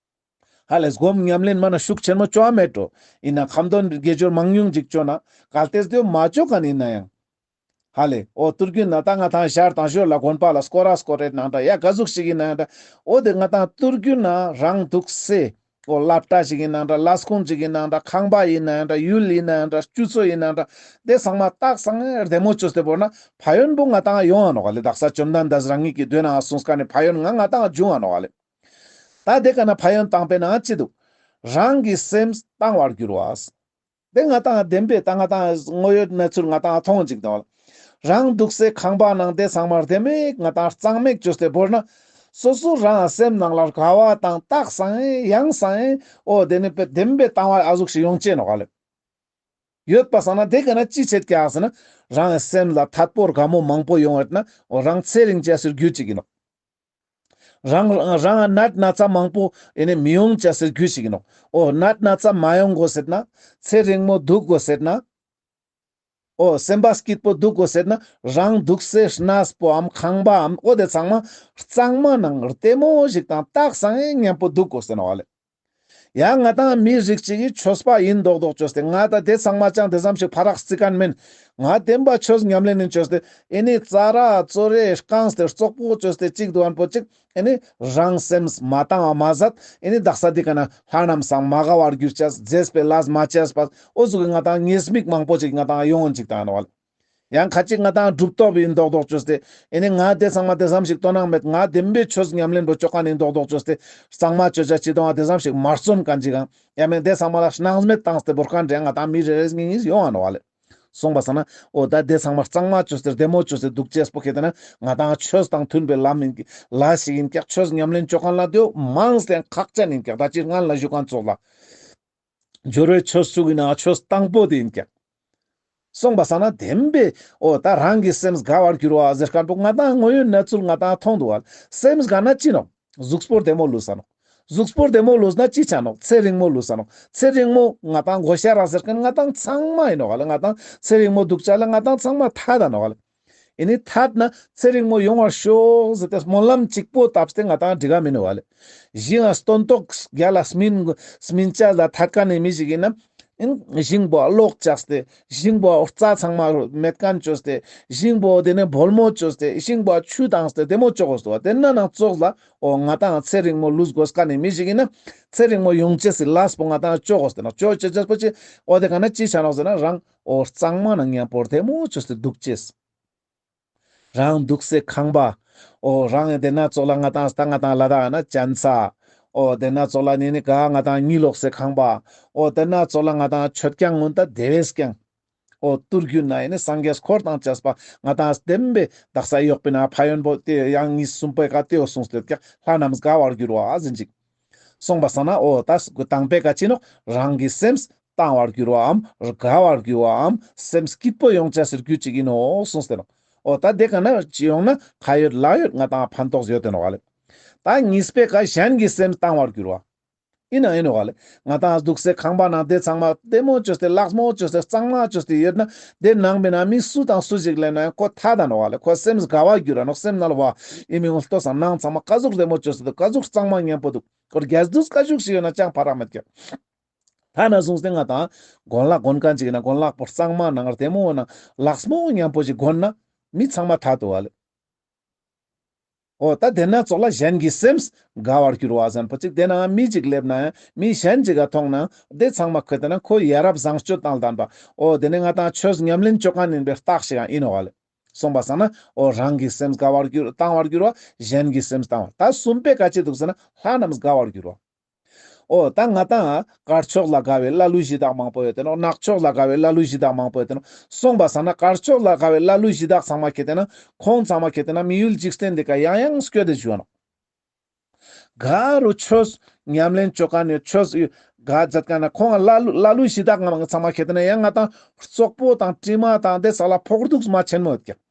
ཧ་ལེ་སྒོམ་ཉམས་ལེན་མ་ན་ཤུགས་ཆེན་མོ་བཅོ་བ་མེད་འགྲོ། ཨིན་ན་ཁ་འདོན་དགེ་སྦྱོར་མང་ཉུང་ཅིག་བཅོ་ན་གལ་ཏེ་དེ་མ་བཅོ་མཁན་ཨིན་ན་ཡང་། ཧ་ལེ་འོ་དུས་རྒྱུན་ན་ད་ང་ཏང་ཞར་དང་ཞོར་ལ་དགོན་པ་ལ་སྐོར་ར་སྐོར་རེད་ནང་འདྲ་ཡ་ག་ཟུག་ཞིག་ཨིན་ན་ཡང་འདྲ། འོ་དེ་ང་ཏང་དུས་རྒྱུན་ན་རང་འདུག་སའི་འོ་སློབ་གྲྭ་ཞིག་ཨིན་ན་འདྲ། ལས་ཁུངས་ཞིག་ཨིན་ན་འདྲ། ཁང་པ་ཨིན་ན་ཡང་འདྲ། ཡུལ་ཨིན་ན་ཡང་འདྲ། སྤྱི་ཚོགས་ཨིན་ན་ཡང་འདྲ། དེ་ཚང་མ་ཏག་སང་བདེ་མོ་བཅོས་ཏེ་བོར་ན་ཕན་ཡོན་པོ་ང་ཏང་ཡོང་ང་ནོག་ལེ། དག་ས་བཅོམ་ལྡན་འདས་རང་ཉིད་ཀྱི་མདོ་ནང་གསུངས་མཁན་ནི་ཕན་ཡོན་ང་ང་ཏང་འབྱུང་ང་ནོག་ལེ། ད་དེ་ཀ་ན་ཕན་ཡོན་དང་པོའི་ནང་ཅི་འདུག་རང་གི་སེམས་དྭངས་བར་འགྱུར་བ། དེ་ང་ཏང་བདེན་པའི་ད་ང་ཏང་དངོས་ཡོད་གནས་ཚུལ་ང་ཏང་མཐོང་ཅིག་དང་། རང་འདུག་སའི་ཁང་པ་ནང་དེ་ཚང་མ་བདེ་མོ་ང་ཏང་གཙང་མོ་བཅོས་ཏེ་བོར་ན། སོ་སོ་རང་སེམས་ནང་ལ་དགའ་བ་དང་རྟགས་སང་ཡང་སང་ཡང་འོ་དེ་ནི་བདེ་མོ་བཏང་བ་ཨ་ཟུག་ཞིག་ཡོང་ཅེས་ནོག་ལེ། ཡོད་པ་སང་ན་དེ་ག་ན་ཅི་བྱེད་ཀྱག་ཟེར་ན། རང་སེམས་ལ་ཐད་པོ་དགའ་མོ་མང་པོ་ཡོང་བ་ན་འོ་རང་ཚེ་རིང་ཅེས་སི་རྒྱུ་ཅིག་ཡིན་ནོག་རང་རང་ནད་ན་ཚ་མང་པོ་ཨེ་ནི་མི་ཡོང་ཅེས་སི་རྒྱུ་ཞིག་ཡིན་ནོག་འོ་ནད་ན་ཚ་མ་ཡོང་དགོས་ཟེར་ན། ཚེ་རིང་མོ་འདུག་དགོས་ཟེར་ན། འོ་སེམས་པ་སྐྱིད་པོ་འདུག་དགོས་ཟེར་ན། རང་འདུག་སའི་གནས་པོའམ་ཁང་པའམ་འོ་དེ་ཚང་མ་གཙང་མ་ནང་བདེ་མོ་ཞིག་དང་རྟགས་སང་ཡང་མཉམ་པོ་འདུག་དགོས་ཟེར་ནོག་ལེ། ཡང་ང་ཏང་མི་རིགས་ཅིག་གི་ཆོས་པ་ཡིན་མདོག་མདོག་བཅོས་ཏེ་ང་ད་དེ་ཚང་མ་ཅང་དེ་ཙམ་ཞིག་ཕ་རག་རྩི་མཁན་མིན། ང་བདེན་པ་ཆོས་ཉམས་ལེན་ཡིན་བཅོས་ཏེ་ཨེ་ནི་ཙ་ར་ཙོ་རེ་རྐངས་ཏེ་བཙོག་པོ་བཅོས་ཏེ་གཅིག་འདུག་ཨན་པོ་གཅིག་ཨེ་ནི་རང་སེམས་མ་བཏང་བ་མ་ཟད་ཨེ་ནི་དག་ས་འདི་ཀ་ན་ལྷ་རྣམས་སང་མ་དགའ་བར་གྱུར་ཅེས་མཛེས་པའི་ལས་མ་བྱས་པ་འོ་ཟུག་གི་ང་ཏང་ཉེས་དམིགས་མང་པོ་ཅིག་ང་ཏང་ཡོང་ཅིག་དང་ནོག་ལེ། ཡང་ཁ་ཅིག་ང་ཏང་གྲུབ་ཐོབ་ཡིན་མདོག་མདོག་བཅོས་ཏེ་ཨེ་ནི་ང་དེ་ཚང་མ་དེ་ཙམ་ཞིག་དོ་སྣང་མེད། ང་བདེན་པའི་ཆོས་ཉམས་ལེན་པོ་བཅོ་མཁན་ཡིན་མདོག་མདོག་བཅོས་ཏེ་གཙང་མ་བཅོ་བྱ་ཅི་དང་དེ་ཙམ་ཞིག་མ་བརྩོན་མཁན་ཅིག་ཡང་ཡང་མིན་དེ་ཚང་མ་ལ་སྣང་མེད་བཏང་སྟེ་བོར་མཁན་རེ་ང་ཏང་མི་རེ་རེ་གཉིས་གཉིས་ཡོང་ང་ནོག་ལེ། སོང་པ་སང་ན་འོ་ད་དེ་ཚང་མ་གཙང་མ་བཅོས་ཏེ་བདེ་མོ་བཅོས་ཏེ་འདུག་ཅེས་པོ་ཁེ་ཏེ་ན་ང་ཏང་ཆོས་དང་མཐུན་པའི་ལམ་ཡིན་ཀྱག་ལ་ཞིག་ཡིན་ཀྱག་ཆོས་ཉམས་ལེན་བཅོ་མཁན་ལ་དེའོ་མང་སྟེ་ཁག་ཅན་ཡིན་ཀྱག་ད་ཅི་སྔན་ལ་ཞུ་མཁན་ཚོགས་ལ། སྦྱོར་བའི་ཆོས་ཚུགས་ཡིན་ན་ཆོས་དང་པོ་དེ་ཡིན་ཀྱག་སོང་པ་སང་ན་བདེན་པའི་འོ་ད་རང་གི་སེམས་དགའ་བར་འགྱུར་བ་ཟེར་མཁན་པོ་ང་ཏང་དངོས་ཡོད་གནས་ཚུལ་ང་ཏང་མཐོང་འདུག་བ། སེམས་དགའ་ན་ཅི་ནོག་གཟུགས་པོ་བདེ་མོ་ལུས་ས་ནོག་གཟུགས་པོ་བདེ་མོ་ལུས་ན་ཅི་ཆ་ནོག་ཚེ་རིང་མོ་ལུས་ས་ནོག་ཚེ་རིང་མོ་ང་ཏང་དགོས་ཤ་རག་ཟེར་མཁན་ང་ཏང་ཚང་མ་ཡིན་ནོག་ལེ། ང་ཏང་ཚེ་རིང་མོ་འདུག་ཅེས་ལ་ང་ཏང་ཚང་མ་ཐད་ད་ནོག་ལེ། ཨེ་ནི་ཐད་ན་ཚེ་རིང་མོ་ཡོང་བར་ཤོག་ཟེར་ཏེ་སྨོན་ལམ་གཅིག་པོ་བཏབ་སྟེ་ང་ཏང་འགྲིག་ག་མིན་ནོག་ལེ། ཞིང་ང་སྟོན་ཐོག་རྒྱ་ལ་སྨིན་སྨིན་ཅེས་ལ་ཐད་མཁན་ནི་མི་ཞིག་ཡིན་ན། ཨིན་ཞིང་པོ་གློག་བཅག་སྟེ་ཞིང་པོ་རྩྭ་ཚང་མ་མེད་མཁན་བཅོས་ཏེ་ཞིང་པོ་དེ་ནས་སྦོལ་མོ་བཅོས་ཏེ་ཞིང་པོ་ཆུ་བཏང་སྟེ་བདེ་མོ་བཅོ་དགོས་སོ། དེ་ན་ནང་ཙོགས་ལ་འོ་ང་ཏང་ཚེ་རིང་མོ་ལུས་དགོས་མཁན་ནི་མི་ཞིག་ཡིན་ན་ཚེ་རིང་མོ་ཡོང་ཅེས་སི་ལས་པོ་ང་ཏང་བཅོ་དགོས་ཏེ་ནོག་བཅོ་ཅེས་ཅེས་པོ་ཅི་འོ་དེ་ག་ན་ཅི་ཆ་ནོག་ཟེར་ན་རང་འོ་གཙང་མ་ནང་མཉམ་པོ་བདེ་མོ་བཅོས་ཏེ་འདུག་ཅེས། རང་འདུག་སའི་ཁང་པ། འོ་རང་དེ་ན་ཙོགས་ལ་ང་ཏང་ད་ང་ཏང་ལ་དྭགས་ན་གྱན་ས། འོ་དེ་ན་ཙོགས་ལ་ནི་ནི་ག་ང་ཏང་གཉིད་ལོག་སའི་ཁང་པ། འོ་དེ་ན་ཙོགས་ལ་ང་ཏང་མཆོད་ཀྱང་ངུན་ད་དེ་བས་ཀྱང་། འོ་ཏུར་རྒྱུད་ན་ཡིན་ནི་སངས་རྒྱས་འཁོར་དང་བཅས་པ་ང་ཏང་བདེན་པའི་དག་ས་ཡོག་པའི་ན་ཕན་ཡོན་པོ་དེ་ཡང་གཉིས་གསུམ་པའི་ཀ་དེའོ་གསུངས་ཏེ་ཀྱང་ལྷ་རྣམས་དགའ་བར་འགྱུར་བ་ཟེར་ཅིག་སོང་པ་སང་ན་འོ་ད་དང་པོའི་ཀ་ཅི་ནོག་རང་གི་སེམས་བཏང་བར་འགྱུར་བའམ་དགའ་བར་འགྱུར་བའམ་སེམས་སྐྱིད་པོ་ཡོང་ཅེས་སི་རྒྱུ་ཅིག་ཡིན་ནོག་གསུངས་ཏེ་ནོག་འོ་ད་དེ་ག་ན་ཅི་ཡོང་ན་ཁ་ཡོད་ལག་ཡོད་ང་ཏང་ཕན་ཐོགས་ཡོད་དེ་ནོག་ལེ། ད་གཉིས་པའི་ཀ་གཞན་གྱི་སེམས་བཏང་བར་འགྱུར་བ། ཡིན་ན་ཡིན་ནོག་ལེ། ང་ཏང་འདུག་སའི་ཁང་པ་ནང་དེ་ཚང་མ་བདེ་མོ་བཅོས་ཏེ་ལེགས་མོ་བཅོས་ཏེ་གཙང་མ་བཅོས་ཏེ་ཡོད་ན་དེ་ནང་མི་ན་མི་སུ་དང་སུ་ཞིག་ལེན་ན་ཡང་ཁོ་ཐད་ད་ནོག་ལེ། ཁོ་སེམས་དགའ་བ་འགྱུར་ར་ནོག་སེམས་ནང་ལ་བ་ཨི་མི་འོང་ལྟོས་སང་ནང་ཚང་མ་ཀ་ཟུག་བདེ་མོ་བཅོས་ཏེ་འདུག་ཀ་ཟུག་གཙང་མ་མཉམ་པོ་འདུག་ཁོར་རྒྱས་འདུག་ཀ་ཟུག་ཞིག་ཡོད་ན་ཅང་ཕ་རག་མེད་ཀྱག་ཐ་ན་བཟུང་སྟེ་ང་ཏང་གོན་ལག་གོན་མཁན་ཅིག་ཡིན་ན་གོན་ལག་པོ་གཙང་མ་ནང་བདེ་མོ་ནང་ལེགས་མོ་མཉམ་པོ་ཞིག་གོན་ན་མི་ཚང་མ་ཐད་དུ་བ་ལེ། འོ་ད་དེ་ན་ཙོགས་ལ་གཞན་གྱི་སེམས་དགའ་བར་འགྱུར་བ་ཟེར་པོ་ཅིག་དེ་ན་མི་ཅིག་སླེབས་ན་ཡང་མི་གཞན་ཅིག་ག་མཐོང་ན་དེ་ཚང་མ་ཁོ་དེ་ན་ཁོ་ཡ་རབས་བཟང་སྤྱོད་དང་ལྡན་པ། འོ་དེ་ནི་ང་ཏང་ཆོས་ཉམས་ལེན་བཅོ་མཁན་ཡིན་པའི་རྟགས་ཤིག་ཡང་ཡིན་ནོག་ལེ། སོང་པ་སང་ན་འོ་རང་གི་སེམས་དགའ་བར་འགྱུར་བཏང་བར་འགྱུར་བ། གཞན་གྱི་སེམས་བཏང་བ། ད་གསུམ་པའི་ཀ་ཅི་འདུག་ཟེར་ན་ལྷ་རྣམས་དགའ་བར་འགྱུར་བ། འོ་ད་ང་ཏང་དཀར་ཕྱོགས་ལ་དགའ་བའི་ལ་ལུ་གཞི་བདག་མང་པོ་ཡོད་དེ་ནོག་ནག་ཕྱོགས་ལ་དགའ་བའི་ལ་ལུ་གཞི་བདག་མང་པོ་ཡོད་དེ་ནོག་སོང་པ་སང་ན་དཀར་ཕྱོགས་ལ་དགའ་བའི་ལ་ལུ་གཞི་བདག་ཚང་མ་ཁེ་ཏེ་ན་ཁོང་ཚང་མ་ཁེ་ཏེ་ན་མི་ཡུལ་འཇིག་རྟེན་འདི་ཀ་ཡང་ཡང་སྐྱོད་དེ་བཞུགས་ནོག་ག་རུ་ཆོས་ཉམས་ལེན་བཅོ་མཁན་ཡོད་ཆོས་ག་མཛད་མཁན་ན་ཁོང་ལ་ལུ་ལ་ལུ་གཞི་བདག་ང་ཚང་མ་ཁེ་ཏེ་ན་ཡང་ང་ཏང་བཙོག་པོ་དང་དྲི་མ་དང་དེ་ཚང་ལ་ཕོག་ཐུག་མ་ཆེན་མོ་ཡོད་ཀྱག་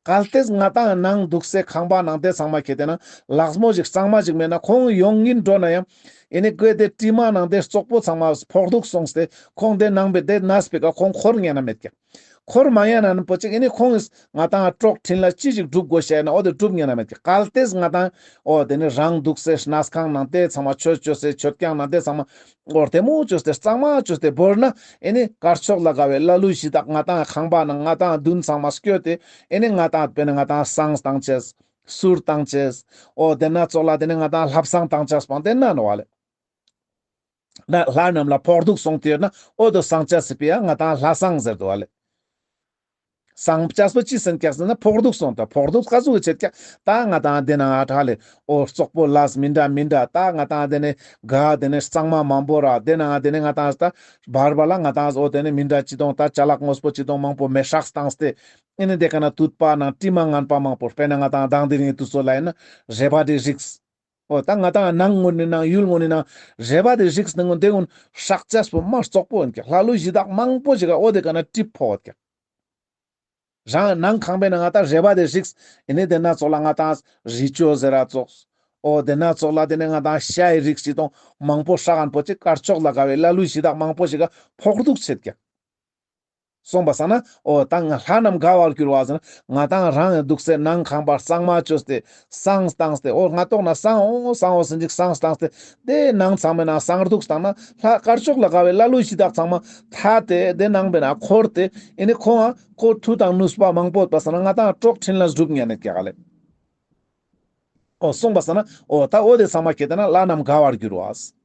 གལ་ཏེ་ང་ཏང་ནང་འདུག་སའི་ཁང་པ་ནང་དེ་ཚང་མ་ཁེ་ཏེ་ན་ལེགས་མོ་ཞིག་གཙང་མ་ཞིག་མེད་ན་ཁོང་ཡོང་ངིན་འགྲོ་ན་ཡང་ཨེ་ནི་ཀོས་དེ་དྲི་མ་ནང་དེ་བཙོག་པོ་ཚང་མ་ཕོག་ཐུག་སོང་སྟེ་ཁོང་དེ་ནང་པའི་དེ་ནས་པའི་ཀ་ཁོང་འཁོར་ཉན་ན་མེད་ཀྱག་འཁོར་མ་ཉན་ན་པོ་ཅིག་ཨེ་ནི་ཁོང་ང་ཏང་གྲོགས་འཕྲིན་ལ་ཅི་ཞིག་སྒྲུབ་དགོས་ཤེས་ན་འོ་དེ་སྒྲུབ་ཉན་ན་མེད་ཀྱག་གལ་ཏེ་ང་ཏང་འོ་དེ་ནི་རང་འདུག་སའི་གནས་ཁང་ནང་དེ་ཚང་མ་ཆོས་བཅོ་སའི་མཆོད་ཁང་ནང་དེ་ཚང་མ་འོ་བདེ་མོ་བཅོས་ཏེ་གཙང་མ་བཅོས་ཏེ་བོར་ན་ཨེ་ནི་དཀར་ཕྱོགས་ལ་དགའ་བའི་ལ་ལུ་གཞི་བདག་ང་ཏང་ཁང་པ་ནང་ང་ཏང་མདུན་ཚང་མ་སྐྱོད་དེ་ཨེ་ནི་ང་ཏང་དཔེར་ན་ང་ཏང་བསང་བཏང་ཅེས་གསུར་བཏང་ཅེས་འོ་དེ་ན་ཙོགས་ལ་དེ་ནི་ང་ཏང་ལྷ་བསང་བཏང་ཅེས་སྤང་དེ་ན་ནོག་ལེ། ན་ལྷ་རྣམས་ལ་ཕོག་ཐུག་སོང་སྟེ་ཡོད་ན་འོ་དོ་བསང་ཅེས་སི་ཕི་ཡ་ང་ཏང་ལྷ་བསང་ཟེར་དུ་བ་ལེ། སངས་རྒྱས་པོ་ཅི་ཟེར་ཀྱག་ཟེར་ན་ཕོག་ཐུག་སོང་། ད་ཕོག་ཐུག་ག་ཟུག་གི་ཆེད་ཀྱག། ད་ང་ཏང་དེ་ནང་ཨ་ཁྲ་ལེ་འོ་རྩོག་པོ་ལས་མི་འདྲ་མི་འདྲ། ད་ང་ཏང་དེ་ནས་ག་དེ་ནས་གཙང་མ་མང་པོ་ར། དེ་ནང་དེ་ནས་ང་ཏང་ད་བར་བར་ལ་ང་ཏང་འོ་དེ་ནས་མི་འདྲ་ཅི་དང་ད་ཅ་ལག་དངོས་པོ་ཅི་དང་མང་པོ་མེ་སྲེག་བཏང་སྟེ། ཨེ་ནི་དེ་ཀ་ན་དུད་པ་ནང་དྲི་མ་ངན་པ་མང་པོ། དཔེར་ན་ང་ཏང་དང་དེ་རིང་དུས་ཚོད་ལ་ཡིན་ན་རེ་བ་དེ་རིགས། འོ་ད་ང་ཏང་ནང་ངོ་ནི་ནང་ཡུལ་ངོ་ནི་ནང་རེ་བ་དེ་རིགས་ནི་ངོ་དེ་ཀུན་སྲེག་ཅེས་པོ་མ་རྩོག་པོ་ཡིན་ཀྱག། ལྷ་ཀླུ་གཞི་བདག་མང་པོ་ཞིག་ག་འོ་དེ་ཀ་ན་གྲིབ་ཕོག་ཀྱག། རང་ནང་ཁང་པའི་ནང་ང་ཏང་རེ་བ་དེ་རིགས། ཨེ་ནི་དེ་ན་ཙོགས་ལ་ང་ཏང་རི་ཅོ་ཟེར་ར་ཙོགས། འོ་དེ་ན་ཙོགས་ལ་དེ་ནས་ང་ཏང་ཤའི་རིགས་ཅི་དང་མང་པོ་སྲེག་མཁན་པོ་ཅིག་དཀར་ཕྱོགས་ལ་དགའ་བའི་ལྷ་ཀླུ་གཞི་བདག་མང་པོ་ཞིག་ག་ཕོག་ཐུག་ཆེད་ཀྱག། སོང་པ་སང་ན་འོ་ད་ང་ལྷ་རྣམས་དགའ་བར་འགྱུར་བ་ཟེར་ན་ང་ཏང་རང་ཡང་འདུག་སའི་ནང་ཁང་པ་གཙང་མ་བཅོས་ཏེ་བསང་བཏང་སྟེ། འོ་ང་ཏོག་ན་བསང་འོ་བསང་འོ་ཟེར་ཅིག་བསང་བཏང་སྟེ། དེ་ནང་ཚང་མའི་ནང་བསང་གདུགས་བཏང་ན་ལྷ་དཀར་ཕྱོགས་ལ་དགའ་བའི་ལྷ་ཀླུ་གཞི་བདག་ཚང་མ་ཐ་དེ་དེ་ནང་པའི་ནང་འཁོར་ཏེ། ཨེ་ནི་ཁོང་ང་ཁོ་མཐུ་དང་ནུས་པ་མང་པོ་ཡོད་པ་སང་ན་ང་ཏང་གྲོགས་འཕྲིན་ལས་སྒྲུབ་ཉན་ནས་ཀྱག་ལེ། འོ་སོང་པ་སང་ན་འོ་ད་འོ་དེ་ཚང་མ་ཁྱེད་དེ་ན་ལྷ་རྣམས་དགའ་བར་འགྱུར་བ།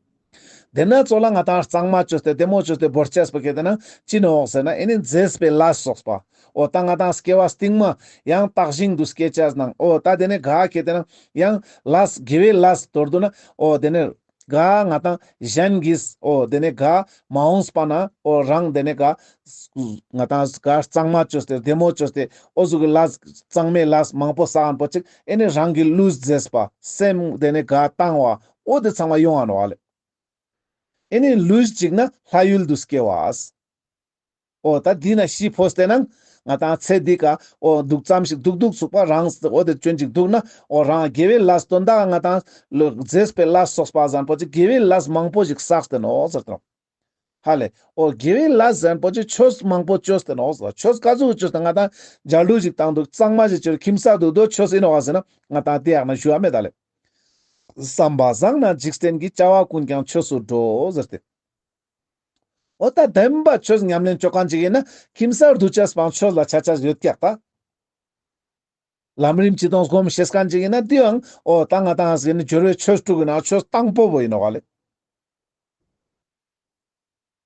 དེ་ན་ཙོགས་ལ་ང་ཏང་གཙང་མ་བཅོས་ཏེ་བདེ་མོ་བཅོས་ཏེ་བོར་ཅེས་པོ་ཁྱེད་དེ་ན་ཅི་ནོག་ཟེར་ན་ཨེ་ནི་མཛེས་པའི་ལས་སོགས་པ། འོ་ད་ང་ཏང་སྐྱེ་བ་སྟིང་མ་ཡང་དག་ཞིང་དུ་སྐྱེ་ཅེས་ནང་འོ་ད་དེ་ནས་ག་ཁྱེད་དེ་ན་ཡང་ལས་དགེ་བའི་ལས་མདོར་བསྡུ་ན་འོ་དེ་ནས་ག་ང་ཏང་གཞན་གྱིས་འོ་དེ་ནས་ག་མ་འོངས་པ་ན་འོ་རང་དེ་ནས་ག་ང་ཏང་ག་གཙང་མ་བཅོས་ཏེ་བདེ་མོ་བཅོས་ཏེ་འོ་ཟུག་གི་ལས་གཙང་མའི་ལས་མང་པོ་བསགས་མཁན་པོ་ཅིག་ཨེ་ནི་རང་གི་ལུས་མཛེས་པ་སེམས་དེ་ནས་ག་དྭངས་བ་འོ་དེ་ཚང་མ་ཡོང་ང་ནོག་ལེ། ཨེ་ནི་ལུས་ཅིག་ན་ལྷ་ཡུལ་དུ་སྐྱེ་བ། འོ་ད་འདི་ན་ཤི་འཕོས་ཏེ་ནང་ང་ཏང་ཚེ་འདི་ཀ་འོ་འདུག་ཙམ་ཞིག་འདུག་འདུག་ཚུགས་པ་རང་འོ་དེ་ཅོན་ཅིག་འདུག་ན་འོ་རང་དགེ་བའི་ལས་དོན་དག་ང་ཏང་མཛེས་པའི་ལས་སོགས་པ་ཟེར་མཁན་པོ་ཅིག་དགེ་བའི་ལས་མང་པོ་ཞིག་བསགས་ཏེ་ནོག་ཟེར་ཏེ་ནོག། ཧ་ལེ། འོ་དགེ་བའི་ལས་ཟེར་མཁན་པོ་ཅིག་ཆོས་མང་པོ་བཅོས་ཏེ་ནོག་ཟེར། ཆོས་ག་ཟུག་བཅོས་ཏེ་ང་ཏང་མཇལ་དུ་ཞིག་བཏང་འདུག་གཙང་མ་ཞིག་བཅོས་ཁྱིམ་ས་འདུག་དོ་ཆོས་ཡིན་ནོག་ཟེར་ན་ང་ཏང་དེ་ཡག་ན་ཞུ་བ་མེད་ད་ལེ། བསམ་པ་བཟང་ན་འཇིག་རྟེན་གྱི་བྱ་བ་ཀུན་ཀྱང་ཆོས་སུ་འགྲོ་ཟེར་ཏེ། འོ་ད་བདེན་པ་ཆོས་ཉམས་ལེན་བཅོ་མཁན་ཅིག་ཡིན་ན་ཁྱིམ་ས་འདུག་ཅེས་པའང་ཆོས་ལ་ཆ་ཆ་ཡོད་ཀྱག་ད། ལམ་རིམ་ཅི་དང་སྒོམ་ཤེས་མཁན་ཅིག་ཡིན་ན་དེའང་འོ་ད་ང་ཏང་ཟེར་ནི་སྦྱོར་བའི་ཆོས་དྲུག་གི་ནང་ཆོས་དང་པོ་བོ་ཡིན་ནོག་ལེ།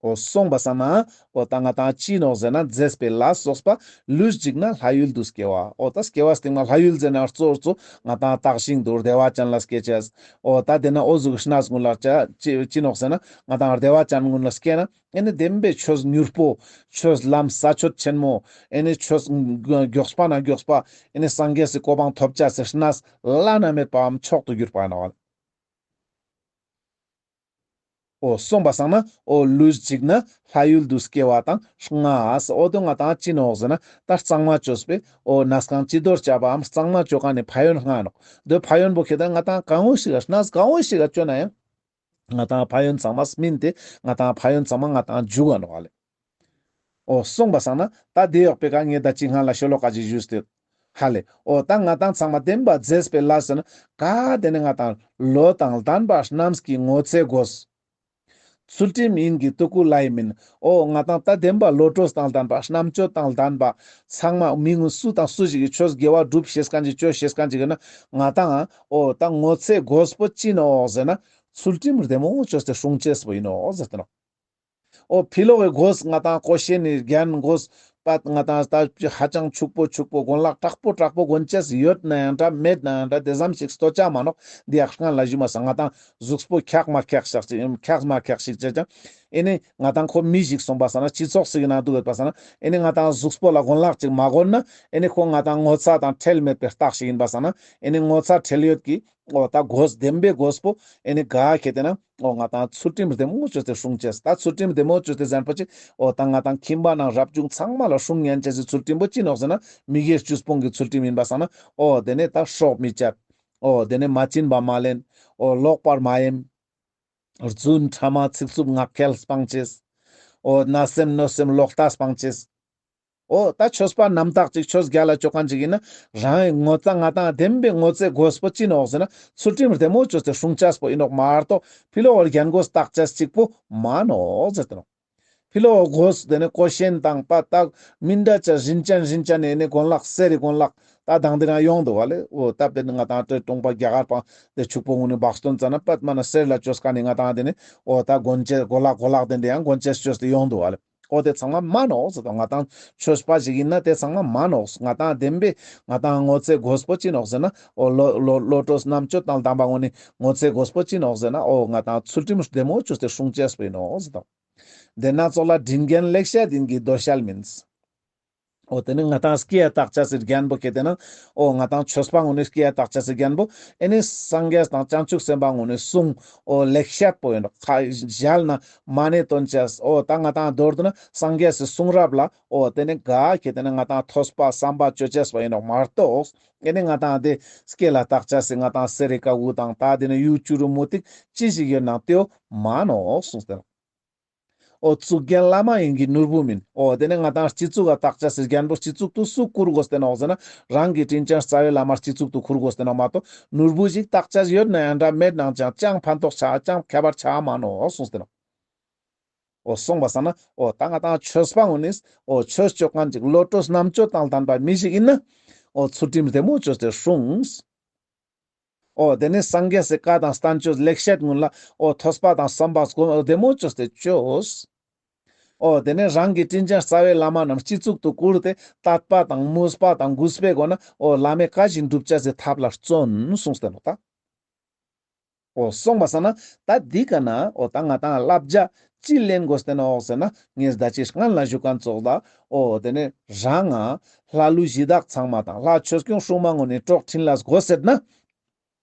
འོ་སོང་པ་སང་ན་འོ་ད་ང་ཏང་ཅི་ནོག་ཟེར་ན་མཛེས་པའི་ལས་སོགས་པ་ལུས་ཅིག་ན་ལྷ་ཡུལ་དུ་སྐྱེ་བ། འོ་ད་སྐྱེ་བ་སྟིང་མ་ལྷ་ཡུལ་ཟེར་ན་གཙོ་བོ་གཙོ་ང་ཏང་དག་ཞིང་དུ་བདེ་བ་ཅན་ལ་སྐྱེ་ཅེས། འོ་ད་དེ་ན་འོ་ཟུག་གི་གནས་ཀུན་ལ་ཅི་ཅི་ནོག་ཟེར་ན་ང་ཏང་བདེ་བ་ཅན་ཀུན་ལ་སྐྱེ་ན་ཨེ་ནི་བདེན་པའི་ཆོས་མྱུར་པོ་ཆོས་ལམ་ས་ཆོད་ཆེན་མོ་ཨེ་ནི་ཆོས་མགྱོགས་པ་ན་མགྱོགས་པ་ཨེ་ནི་སངས་རྒྱས་སི་གོ་འཕང་ཐོབ་ཅེས་སི་གནས་བླ་ན་མེད་པའམ་མཆོག་ཏུ་གྱུར་པ་ནོག། འོ་སོང་པ་སང་ན་འོ་ལུས་ཅིག་ན་ལྷ་ཡུལ་དུ་སྐྱེ་བ་དང་ལྔ། འོ་དོ་ང་ཏང་ཅི་ནོག་ཟེར་ན་ད་གཙང་མ་བཅོས་པའི་འོ་གནས་ཁང་ཅི་དོར་བྱ་བའམ་གཙང་མ་བཅོ་མཁན་ནི་ཕན་ཡོན་ལྔ་ནོག། དོ་ཕན་ཡོན་པོ་ཁྱེད་དེ་ན་ང་ཏང་གང་འོ་ཞིག་ག་གནས་གང་འོ་ཞིག་ག་བཅོ་ན་ཡང་ང་ཏང་ཕན་ཡོན་ཚང་མ་སྨིན་ཏེ་ང་ཏང་ཕན་ཡོན་ཚང་མ་ང་ཏང་འཇུག་ག་ནོག་ལེ། འོ་སོང་པ་སང་ན་ད་དེ་ཡོག་པའི་ཀ་ངས་ད་ཅི་སྔ་ལ་ཤོ་ལོ་ཀ་ཅིག་ཞུས་ཏེ། ཧ་ལེ། འོ་ད་ང་ཏང་ཚང་མ་བདེན་པ་མཛེས་པའི་ལས་ཟེར་ན་ག་དེ་ནི་ང་ཏང་བློ་དང་ལྡན་པ་རྣམས་ཀྱིས་ངོ་ཚ་དགོས། ཚུལ་ཁྲིམས་ཡིན་གྱི་དུ་ཀུ་ལའི་མིན། འོ་ང་ཏང་ད་བདེན་པ་བློ་གྲོས་དང་ལྡན་པ་རྣམ་དཔྱོད་དང་ལྡན་པ་ཚང་མ་མི་ངོ་སུ་དང་སུ་ཞིག་གི་ཆོས་དགེ་བ་སྒྲུབ་ཤེས་མཁན་ཅིག་བཅོ་ཤེས་མཁན་ཅིག་ཡིན་ན་ང་ཏང་འོ་ད་ངོ་ཚ་དགོས་པོ་ཅི་ནོག་ཟེར་ན་ཚུལ་ཁྲིམས་བདེ་མོ་བཅོས་ཏེ་སྲུང་ཅེས་པོ་ཡིན་ནོག་ཟེར་ཏེ་ནོག། འོ་ཕི་ལོག་གི་གོས་ང་ཏང་ཀོ་ཤེ་ནི་རྒྱན་གོས་པད་ང་ཏང་ད་ཧ་ཅང་ཕྱུག་པོ་ཕྱུག་པོ་གོན་ལག་དྲག་པོ་དྲག་པོ་གོན་ཅེས་ཡོད་ན་ཡང་འདྲ་མེད་ན་ཡང་འདྲ་དེ་ཙམ་ཞིག་སྟོ་ཆ་མ་ནོག། འདི་ཡག་སྔ་ལ་ཞུ་མ་སང་ང་ཏང་གཟུགས་པོ་འཁྱག་མ་འཁྱག་ཤག་ཅིག་འཁྱག་མ་འཁྱག་ཞིག་ཅེ་ཅང་ཨེ་ནི་ང་ཏང་ཁོ་མི་ཞིག་སོང་པ་སང་ན་སྤྱི་ཚོགས་ཤིག་ནང་འདུག་ཡོད་པ་སང་ན་ཨེ་ནི་ང་ཏང་གཟུགས་པོ་ལ་གོན་ལག་ཅིག་མ་གོན་ན་ཨེ་ནི་ཁོ་ང་ཏང་ངོ་ཚ་དང་ཁྲེལ་མེད་པའི་རྟགས་ཤིག་ཡིན་པ་སང་ན་ཨེ་ནི་ངོ་ཚ་ཁྲེལ་ཡོད་ཀྱི་འོ་ད་གོས་བདེན་པའི་གོས་པོ་ཨེ་ནི་ག་ཁེ་ཏེ་ན་འོ་ང་ཏང་ཚུལ་ཁྲིམས་བདེ་མོ་བཅོས་ཏེ་སྲུང་ཅེས། ད་ཚུལ་ཁྲིམས་བདེ་མོ་བཅོས་ཏེ་ཟེར་མཁན་པོ་ཅིག་འོ་ད་ང་ཏང་ཁྱིམ་པ་ནང་རབ་བྱུང་ཚང་མ་ལ་སྲུང་ཉན་ཅེས་སི་ཚུལ་ཁྲིམས་པོ་ཅི་ནོག་ཟེར་ན་མི་དགེ་བཅུ་སྤོང་གི་ཚུལ་ཁྲིམས་ཡིན་པ་སང་ན་འོ་དེ་ནས་ད་སྲོག་མི་གཅད། འོ་དེ་ནས་མ་བྱིན་པ་མ་ལེན། འོ་ལོག་པར་མ་གཡེམ། རྫུན་ཕྲ་མ་ཚིག་རྩུབ་ངག་འཁྱལ་སྤང་ཅེས། འོ་བརྣབ་སེམས་གནོད་སེམས་ལོག་ལྟ་སྤང་ཅེས། འོ་ད་ཆོས་པ་རྣམ་དག་ཅིག་ཆོས་རྒྱལ་ལ་བཅོ་མཁན་ཅིག་ཡིན་ན་རང་ངོ་ཚ་ང་ཏང་བདེན་པའི་ངོ་ཚའི་གོས་པོ་ཅི་ནོག་ཟེར་ན་ཚུལ་ཁྲིམས་བདེ་མོ་བཅོས་ཏེ་སྲུང་ཅེས་པོ་ཡིན་ནོག་མ་གཏོགས་ཕི་ལོག་གི་རྒྱན་གོས་བཏགས་ཅེས་ཅིག་པོ་མ་ནོག་ཟེར་ཏེ་ནོག། ཕི་ལོག་གོས་དེ་ནས་ཀོ་ཤེན་དང་པ་ད་མི་འདྲ་ཅེས་རིན་ཅན་རིན་ཅན་ནས་ནི་གོན་ལག་གསེར་རི་གོན་ལག་ད་དང་དེ་རང་ཡོང་འདུག་བ་ལེ། འོ་ད་དཔེར་ན་ང་ཏང་ཏྲེ་ཀྲུང་པ་རྒྱ་གར་པ་དེ་ཕྱུག་པོ་ངུ་ནི་བག་སྟོན་ཙ་ན་པད་མ་ན་གསེར་ལ་བཅོས་མཁན་ནི་ང་ཏང་དེ་ནི་འོ་ད་གོན་ཅེས་གོན་ལག་གོན་ལག་དེ་འདྲ་ཡང་གོན་ཅེས་བཅོས་ཏེ་ཡོང་འདུག་བ་ལེ། འོ་དེ་ཚང་མ་མ་ནོག་ཟེར་དང་། ང་ཏང་ཆོས་པ་ཞིག་ཡིན་ན་དེ་ཚང་མ་མ་ནོག། ང་ཏང་བདེན་པའི་ང་ཏང་དངོས་རྫས་དགོས་པོ་ཅི་ནོག་ཟེར་ན། འོ་བློ་བློ་བློ་གྲོས་རྣམ་དཔྱོད་དང་ལྡན་པ་ངོ་ནི་དངོས་རྫས་དགོས་པོ་ཅི་ནོག་ཟེར་ན། འོ་ང་ཏང་ཚུལ་ཁྲིམས་བདེ་མོ་བཅོས་ཏེ་སྲུང་ཅེས་པོ་ཡིན་ནོག་ཟེར་དང་། དེ་སྣ་ཚོགས་ལ་དྲིན་རྒྱན་ལེགས་བཤད་ཡིན་གྱི་དོ་ཤལ་མིན། འོ་དེ་ནི་ང་ཏང་སྐྱེ་ཡ་བརྟག་ཅེས་སི་རྒྱན་པོ་ཁྱེར་ཏེ་ན། འོ་ང་ཏང་ཆོས་པ་ངོ་ནི་སྐྱེ་ཡ་བརྟག་ཅེས་སི་རྒྱན་པོ་ཨེ་ནི་སངས་རྒྱས་དང་བྱང་ཆུབ་སེམས་དཔའ་ངོ་ནི་གསུང་། འོ་ལེགས་བཤད་པོ་ཡིན་ནོག། ཁ་ཞལ་ནས་མ་ཎི་འདོན་ཅེས། འོ་ད་ང་ཏང་མདོར་བསྡུ་ན་སངས་རྒྱས་སི་གསུང་རབ་ལ་འོ་དེ་ནི་ག་ཁྱེར་ཏེ་ན་ང་ཏང་ཐོས་པ་བསམ་པ་བཅོ་ཅེས་པོ་ཡིན་ནོག་མ་གཏོགས། ཨེ་ནི་ང་ཏང་དེ་སྐྱེ་ལ་བརྟག་ཅེས་སི་ང་ཏང་གསེར་རི་ཀ་དགུ་དང་ད་དེ་ནི་གཡུ་བྱུ་རུ་མུ་ཏིག་ཅི་ཞིག་ཡོད་ནའང་དེའོ་མ་ནོག་གསུངས་ཏེ་ནོག། འོ་གཙུག་རྒྱན་བླ་མ་ཡིན་གྱི་ནོར་བུ་མིན། འོ་དེ་ནི་ང་ཏང་སྤྱི་གཙུག་ག་བརྟག་ཅེས་སི་རྒྱན་པོ་སྤྱི་གཙུག་ཏུ་སུ་བཀུར་དགོས་ཏེ་ནོག་ཟེར་ན། རང་གི་དྲིན་ཅན་རྩ་བའི་བླ་མ་སྤྱི་གཙུག་ཏུ་བཀུར་དགོས་ཏེ་ནོག་མ་གཏོགས། ནོར་བུ་ཞིག་བརྟག་ཅེས་ཡོད་ན་ཡང་འདྲ་མེད་ནའང་ཅང་ཅང་ཕན་ཐོགས་ཆ་ཅང་ཁྱད་པར་ཆ་མ་ནོག་གསུངས་ཏེ་ནོག། འོ་སོང་པ་སང་ན་འོ་ད་ང་ཏང་ཆོས་པ་ངོ་ནི་འོ་ཆོས་ཅོ་མཁན་ཅིག་བློ་གྲོས་རྣམ་དཔྱོད་དང་ལྡན་པ་མི་ཞིག་ཡིན་ན། འོ་ཚུལ་ཁྲིམས་བདེ་མོ་བཅོས་ཏེ་སྲུངས། འོ་དེ་ནི་སངས་རྒྱས་སི་བཀའ་དང་བསྟན་བཅོས་ལེགས་བཤད་ངུན་ལ་འོ་ཐོས་པ་དང་བསམ་པ་སྒོམ་བདེ་མོ་བཅོས་ཏེ་བཅོས། འོ་དེ་ནི་རང་གི་དྲིན་ཅན་རྩ་བའི་བླ་མ་རྣམས་སྤྱི་གཙུག་ཏུ་བཀུར་ཏེ་དད་པ་དང་མོས་པ་དང་གུས་པའི་སྒོ་ནས་འོ་བླ་མའི་བཀའ་བཞིན་སྒྲུབ་ཅེས་སི་ཐབས་ལ་བརྩོན་གསུངས་ཏེ་ནོག་ད། འོ་སོང་པ་སང་ན་ད་འདི་ཀ་ན་འོ་ད་ང་ཏང་བསླབ་བྱ་ཅི་ལེན་དགོས་ཏེ་ནོག་ཟེར་ན། ངས་ད་ཅི་སྔན་ལ་ཞུ་མཁན་ཙོགས་ལ། འོ་དེ་ནི་རང་ང་ལྷ་ཀླུ་གཞི་བདག་ཚང་མ་དང་ལྷ་ཆོས་སྐྱོང་སྲུང་མ་ངོ་ནི་གྲོགས་འཕྲིན་ལས་དགོས་ཟེར་ན།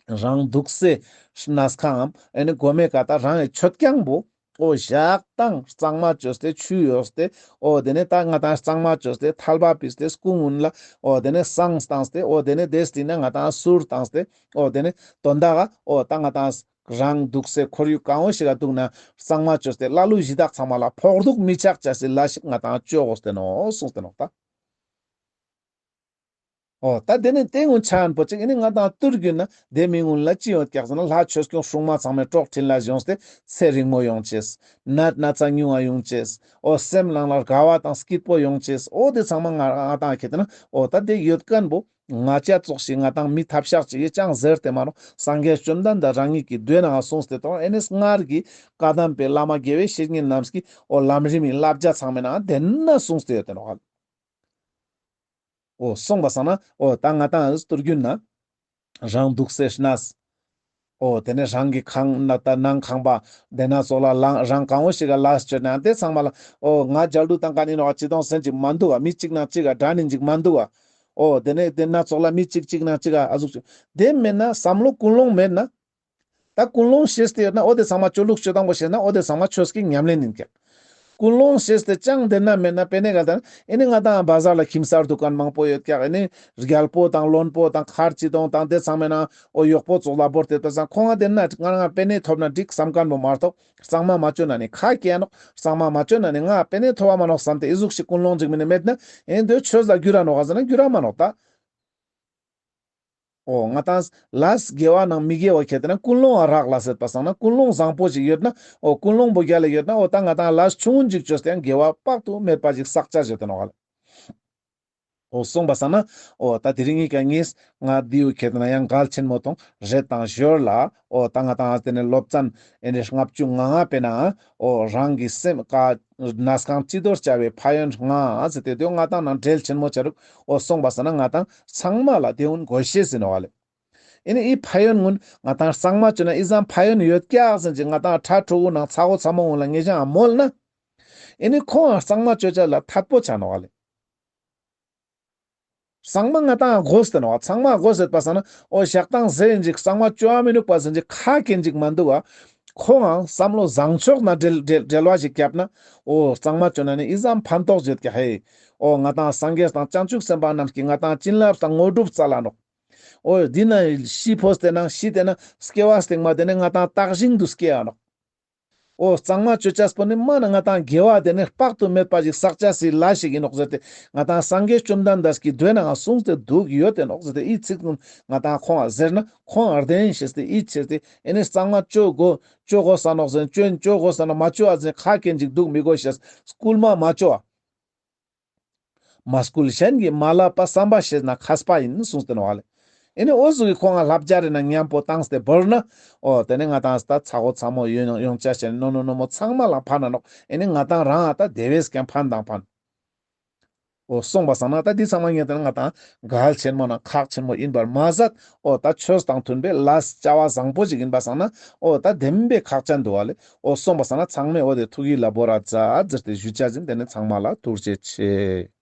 རང་འདུག་སའི་གནས་ཁང་ཨེ་ནི་གོ་མེ་ཀ་ད་རང་ངི་མཆོད་ཁང་པོ། འོ་ཞག་དང་གཙང་མ་བཅོས་ཏེ་ཆུ་གཡོས་ཏེ། འོ་དེ་ནི་ད་ང་ཏང་གཙང་མ་བཅོས་ཏེ་ཐལ་བ་ཕིས་ཏེ་སྐུ་ངོ་ལ། འོ་དེ་ནི་བསང་བཏང་སྟེ། འོ་དེ་ནི་དེ་སྟེང་ན་ང་ཏང་གསུར་བཏང་སྟེ། འོ་དེ་ནི་དོན་དག་ག་འོ་ད་ང་ཏང་རང་འདུག་སའི་ཁོར་ཡུག་གང་བོ་ཞིག་ག་འདུག་ན་གཙང་མ་བཅོས་ཏེ་ལྷ་ཀླུ་གཞི་བདག་ཚང་མ་ལ་ཕོག་ཐུག་མི་ཆགས་ཅེས་སི་ལས་ཤིག་ང་ཏང་བཅོ་དགོས་ཏེ་ནོག་གསུངས་ཏེ་ནོག་ད། འོ་ད་དེ་ནི་དེ་ངུན་ཆ་ཡན་པོ་ཅིག་ཨེ་ནི་ང་ཏང་དུས་རྒྱུན་ན་དེ་མི་ངུན་ལ་ཅི་ཡོད་ཀྱག་ཟེར་ན། ལྷ་ཆོས་སྐྱོང་སྲུང་མ་ཚང་མའི་གྲོགས་འཕྲིན་ལས་ཡོངས་ཏེ་ཚེ་རིང་མོ་ཡོང་ཅེས། ནད་ན་ཚ་ཉུང་ང་ཡོང་ཅེས། འོ་སེམས་ནང་ལ་དགའ་བ་དང་སྐྱིད་པོ་ཡོང་ཅེས། འོ་དེ་ཚང་མ་ང་ང་ཏང་ཁྱེར་ཏེ་ན་འོ་ད་དེ་ཡོད་མཁན་པོ། ང་ཅག་ཙོགས་ཤིག་ང་ཏང་མི་ཐབས་ཤག་ཅིག་གི་ཅང་ཟེར་ཏེ་མ་ནོག། སངས་རྒྱས་བཅོམ་ལྡན་འདས་རང་ཉིད་ཀྱི་མདོའི་ནང་གསུངས་ཏེ་ནོག། ཨེ་ནི་སྔར་གྱི་བཀའ་གདམས་པའི་བླ་མ་དགེ་བའི་བཤེས་གཉེན་རྣམས་ཀྱི་འོ་ལམ་རིམ་ཡིན་བསླབ་བྱ་ཚང་མའི་ནང་དེ་ན་གསུངས་ཏེ་ཡོད་དེ་ནོག། འོ་སོང་པ་སང་ན་འོ་ད་ང་ཏང་དུས་རྒྱུན་ན་རང་འདུག་སའི་གནས། འོ་དེ་ནི་རང་གི་ཁང་ན་ད་ནང་ཁང་པ་དེ་ན་ཙོགས་ལ་ལང་རང་གང་བོ་ཞིག་ག་ལས་བཅོས་ན་དེ་ཚང་མ་ལ་འོ་ང་རྒྱལ་དུ་བཏང་མཁན་ཡིན་ནོག་ཅི་དོང་སེམས་ཅིག་མ་འདུག་ག། མི་གཅིག་ནང་གཅིག་ག་དྲན་ནི་ཅིག་མ་འདུག་ག། འོ་དེ་ནི་དེ་ན་ཙོགས་ལ་མི་གཅིག་གཅིག་ནང་གཅིག་ག་ཨ་ཟུག་ཅིག་དེ་མེད་ན་བསམ་བློ་ཀུན་སློང་མེད་ན། ད་ཀུན་སློང་ཤེས་ཏེ་ཡོད་ན་འོ་དེ་ཚང་མ་ཅོ་ལུགས་ཅོ་སྟངས་པོ་ཤེས་ན་འོ་དེ་ཚང་མ་ཆོས་ཀྱི་ཉམས་ལེན་ཡིན་ཀྱག། ཀུན་སློང་ཤེས་ཏེ་ཅང་དེ་ན་མེད་ན་པེ་ནེ་ག་ད་ཨེ་ནི་ང་ཏང་བ་ཟར་ལ་ཁྱིམ་གསར་འདུག་མཁན་མང་པོ་ཡོད་ཀྱག། ཨེ་ནི་རྒྱལ་པོ་དང་བློན་པོ་དང་མཁར་ཅི་དོང་དང་དེ་ཚང་མའི་ནང་འོ་གཡོག་པོ་ཙོགས་ལ་བོར་ཏེ་ད་ཚང་ཁོང་ང་དེ་ན་ང་ང་པེ་ནེ་ཐོབ་ན་འགྲིག་བསམ་མཁན་པོ་མ་གཏོགས། གཙང་མ་མ་ཅོ་ན་ནི་ཁ་སྐྱེ་ནོག། གཙང་མ་མ་ཅོ་ན་ནི་ང་པེ་ནེ་ཐོབ་བ་མ་ནོག་བསམ་སྟེ་ཨི་ཟུག་ཞིག་ཀུན་སློང་ཅིག་མེད་ན་མེད་ན་ཨེ་འདོད་ཆོས་ལ་འགྱུར་ར་ནོག་ག་ཟེར་ན་འགྱུར་ར་མ་ནོག་ད། འོ་ང་ཏང་ལས་དགེ་བ་ནང་མི་དགེ་བ་ཁྱེར་ཏེ་ན་ཀུན་སློང་ང་རག་ལས་ཟེར་པ་སང་ན་ཀུན་སློང་བཟང་པོ་ཞིག་ཡོད་ན། འོ་ཀུན་སློང་པོ་རྒྱལ་ལ་ཡོད་ན་འོ་ད་ང་ཏང་ལས་ཆུང་ངུན་ཅིག་བཅོས་ཏེ་ཡང་དགེ་བ་དཔག་ཏུ་མེད་པ་ཞིག་བསགས་ཆ་ཡོད་དེ་ནོག་ལེ། འོ་སོང་པ་སང་ན་འོ་ད་དེ་རིང་ངི་ཀ་ངས་ང་འདི་ཡུ་ཁྱེར་ཏེ་ན་ཡང་གལ་ཆེན་མོ་དང་རེད་དང་ཞོར་ལ་འོ་ད་ང་ཏང་དེ་ནས་སློབ་ཚན་ཨེ་ནས་ལྔ་བཅུ་ང་ལྔ་པའི་ནང་འོ་རང་གི་སེམས་ཀ་གནས་ཁང་ཅི་དོར་བྱ་བའི་ཕན་ཡོན་ལྔ་ཟེར་ཏེ་དེ་ང་ཏང་ནང་འབྲེལ་ཆེན་མོ་ཆ་རུག། འོ་སོང་པ་སང་ན་ང་ཏང་ཚང་མ་ལ་དེ་འུན་དགོས་ཤེས་ཟེར་ནོག་ལེ། ཨེ་ནི་ཨི་ཕན་ཡོན་ངུན་ང་ཏང་གཙང་མ་བཅོས་ན་ཨི་ཙམ་ཕན་ཡོན་ཡོད་ཀྱག་ཟེར་ཅིག་ང་ཏང་ཕྲུ་གུ་ནང་ཚ་བོ་ཚ་མོ་ངུན་ལ་ངེས་ཅང་མོལ་ན། ཨེ་ནི་ཁོང་ང་གཙང་མ་བཅོ་ཅེས་ལ་ཐད་པོ་ཆ་ནོག་ལེ། གཙང་མ་ང་ཏང་དགོས་ཏེ་ནོག། གཙང་མ་དགོས་ཟེར་པ་སང་ན་འོ་ཞག་དང་ཟེར་ཡིན་ཅིག་གཙང་མ་བཅོ་བ་མི་ནུག་པ་ཟེར་ཅིག་ཁ་སྐྱེན་ཅིག་མ་འདུག་བ། ཁོང་ང་བསམ་བློ་བཟང་ཕྱོགས་ན་འབྲེལ་འབྲེལ་འབྲེལ་བ་ཞིག་བརྒྱབ་ན་འོ་གཙང་མ་བཅོས་ན་ནི་ཨི་ཙམ་ཕན་ཐོགས་ཡོད་ཀྱག་ཧེ། འོ་ང་ཏང་སངས་རྒྱས་དང་བྱང་ཆུབ་སེམས་དཔའ་རྣམས་ཀྱིས་ང་ཏང་བྱིན་རླབས་དང་དངོས་གྲུབ་སྩལ་ལ་ནོག། འོ་འདི་ན་ཤི་འཕོས་ཏེ་ན་ཤི་ཏེ་ན་སྐྱེ་བ་སྟིང་མ་དེ་ནི་ང་ཏང་དག་ཞིང་དུ་སྐྱེ་ཡ་ནོག། འོ་གཙང་མ་བཅོ་ཅེས་པོ་ནི་མ་ན་ང་ཏང་དགེ་བ་དེ་ནི་དཔག་ཏུ་མེད་པ་ཞིག་བསགས་ཅེས་སི་ལས་ཤིག་ཡིན་ནོག་ཟེར་ཏེ་ང་ཏང་སངས་རྒྱས་བཅོམ་ལྡན་འདས་ཀྱི་མདོའི་ནང་གསུངས་ཏེ་འདུག་ཡོད་དེ་ནོག་ཟེར་ཏེ་ཨི་ཚིག་ང་ཏང་ཁོང་ང་ཟེར་ན་ཁོང་ང་བདེན་ཤེས་ཏེ་ཨི་ཆེས་ཏེ་ཨེ་ནི་གཙང་མ་བཅོ་དགོས་བཅོ་དགོས་ས་ནོག་ཟེར་ན་བཅོ་བཅོ་དགོས་ས་ནོག་མ་བཅོ་བ་ཟེར་ན་ཁ་སྐྱེན་ཅིག་འདུག་མི་དགོས་ཤེས་སྐུལ་མ་མ་བཅོ་བ། མ་སྐུལ་གཞན་གྱིས་མ་བསླབས་པ། བསམ་པ་ཤེས་ན་མཁས་པ་ཡིན་གསུངས་ཏེ་ནོག་ལེ། ཨེ་ནི་འོ་ཟུག་གི་ཁོང་ང་ལབ་སྦྱར་རེ་ན་མཉམ་པོ་བཏང་སྟེ་བོར་ན། འོ་དེ་ནི་ང་ཏང་ད་ཚ་བོ་ཚ་མོ་ཡོང་ཡོང་ཆ་ཞེ་ནོ་ནོ་ནོ་མོ་ཚང་མ་ལ་ཕན་ན་ནོག་ཨེ་ནི་ང་ཏང་རང་ཨ་ད་དེ་བས་ཀྱང་ཕན་དང་ཕན། འོ་སོང་པ་སང་ན་ད་འདི་ཚང་མ་ངས་ད་ང་ཏང་གལ་ཆེན་མོ་ན་ཁག་ཆེན་མོ་ཡིན་པར་མ་ཟད། འོ་ད་ཆོས་དང་མཐུན་པའི་ལས་བྱ་བ་བཟང་པོ་ཞིག་ཡིན་པ་སང་ན། འོ་ད་བདེན་པའི་ཁག་ཅན་འདུག་བ་ལེ། འོ་སོང་པ་སང་ན་ཚང་མས་འོ་དེ་ཐུགས་ཡིད་ལ་བོར་ར་མཛད་ཟེར་ཏེ་ཞུ་ཆ་ཟིན། དེ་ནི་ཚང་མ་ལ་ཐུགས་རྗེ་ཆེ།